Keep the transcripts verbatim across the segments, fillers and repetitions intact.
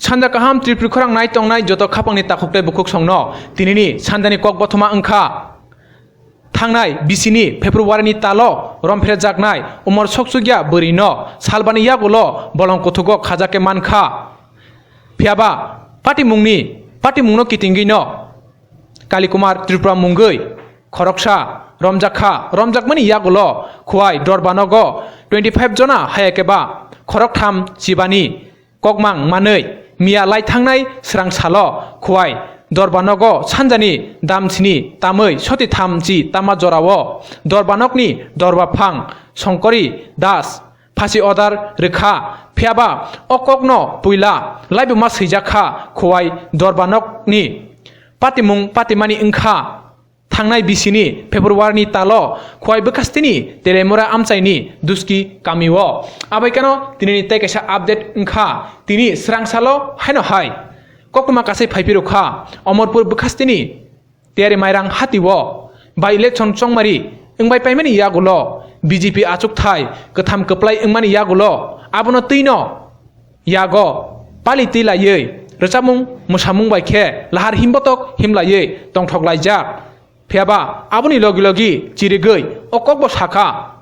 Sanja kaham Tripuri khorang nai tongnai joto khapangni takhuk tei bukhuk songno tinini sanjani kok bothoma wngkha. Thangnai bisini February ni talo romphrejaknai umor soksukya bwrwino salbani yagulo bolong kuthugo khajak khe mankha. Phiyaba patimungni, patimungno kitingwino Kali Kumar Tripura mungwi khoroksa romjakha, romjakmani yagulo Khowai Dorbanogo twenty five jona hayakeba khoroktham chibani kokmang manwi miya lai thangnai swrang salo Khowai Dorbanogo sanjani damsini tamwi soti thamchi tama jorao Dorbanokni dorbaphang Songkori Das phasi order rwkha, phiyaba o kokno puila laibuma swijakha Khowai Dorbanokni patimung patimani wngkha. Thangnai bisini February ni talo Khowai bwkhastini Telemura amchaini Duski kamio. Abaikano tinini tei kaisa update wngkha, tini swrang salo haino hai koktwma kasai phaiphirokha Omorpur bwkhastini Tiyari Mairang hatio by election chongmari wngbai paimani yagulo B J P achukthai kwtham kwplai wngmani yagulo abono twino yago pali twi laiwi rwchapmung mwsamung bai khe lahar himbotok himlaiwi tongthok laijak. Phiyaba aboni logi logi chirigwi o kokbo sakha,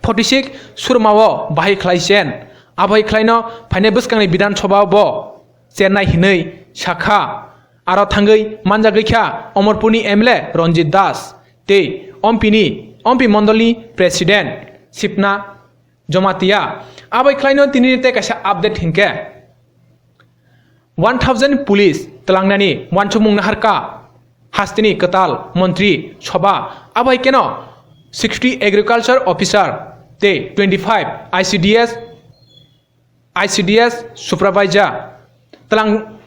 forty six surmao bahai khlai chen, abo hai khlaino phainai bwskangni Bidhan Sabha bo chennai hinwi sakha. Aro thangwi manjagwi kha Omorpurni M L A Ranjit Das tei Ompini, Ompi Mondolni President Sipna Jomatia. Abai khlaino tinini tei kaisa update hinkhe, one thousand police tlangnani wansukmung naharkha hasteni kwtal montri soba, abai keno sixty agriculture officer tei twenty five I C D S, I C D S supervisor tlang,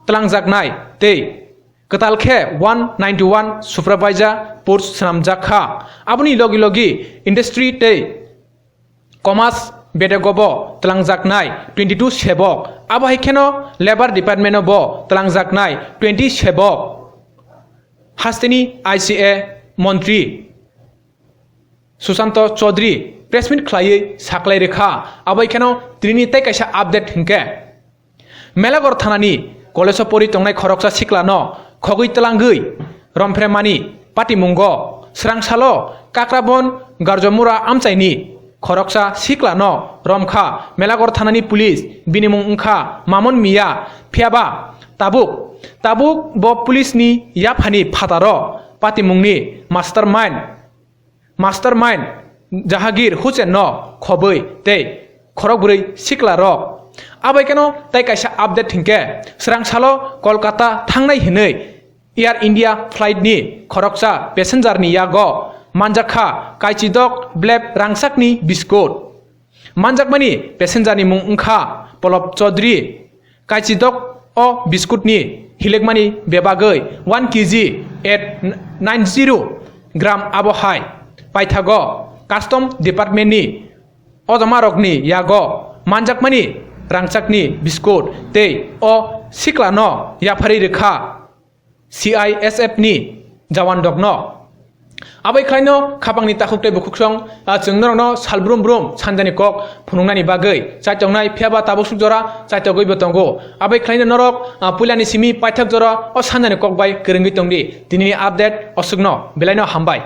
tlangjaknai tei kwtal khe one ninety one supervisor post swnamjak kha. Aboni logi logi industry tei commerce bedegobo tlangjaknai twenty two sebok, abo hai kheno labour department-o bo tlangjaknai twenty sebok. Hasteni I C A montri Susanto Chaudhary press meet khlaiwi saklai rwkha, abo hai kheno tini tei kaisa update hinkhe, Melaghor thanani college-o pori tongnai khoroksa siklano khogwi tlangwi romphre mani patimungo swrang salo Kakrabon Garjomura amchaini khoroksa siklano romkha Melaghor thanani police, bini mung wngkha Mamon Miya, phiyaba tabuk, tabuk bo police-ni yaphani phataro patimungni mastermind, mastermind Jahangir Hussain no khobwi tei khorokbrwi sikla rok. Abai kheno tei kaisa update hinkhe, swrang salo Kolkata thangnai hinwi Air India flight ni khoroksa passenger ni yago manjakha kaichidok blep rangchakni biskut. Manjakmani passenger ni mung wngkha Polop Chaudhary. Kaichidok o biskut ni hilikmani bebagwi one K G at nine zero gram abo hai paithago custom department ni ojomarokni yago manjakmani rangchakni biskut tei o siklano yapharwi rwkha C I S F ni jawan rokno. Abai khlaino khapangni takhuk tei bukhuksong, ah, chwng norokno sal brum brum sanjani kok phunuknani bagwi chaitongnai, phiyaba tabuk suk jora chaitogwibo tongo. Abai khlaino norok, ah, puilani simi paithak jora o sanjani kok bai kwrwngwi tongdi. Tinini update osukno, belaino hambai.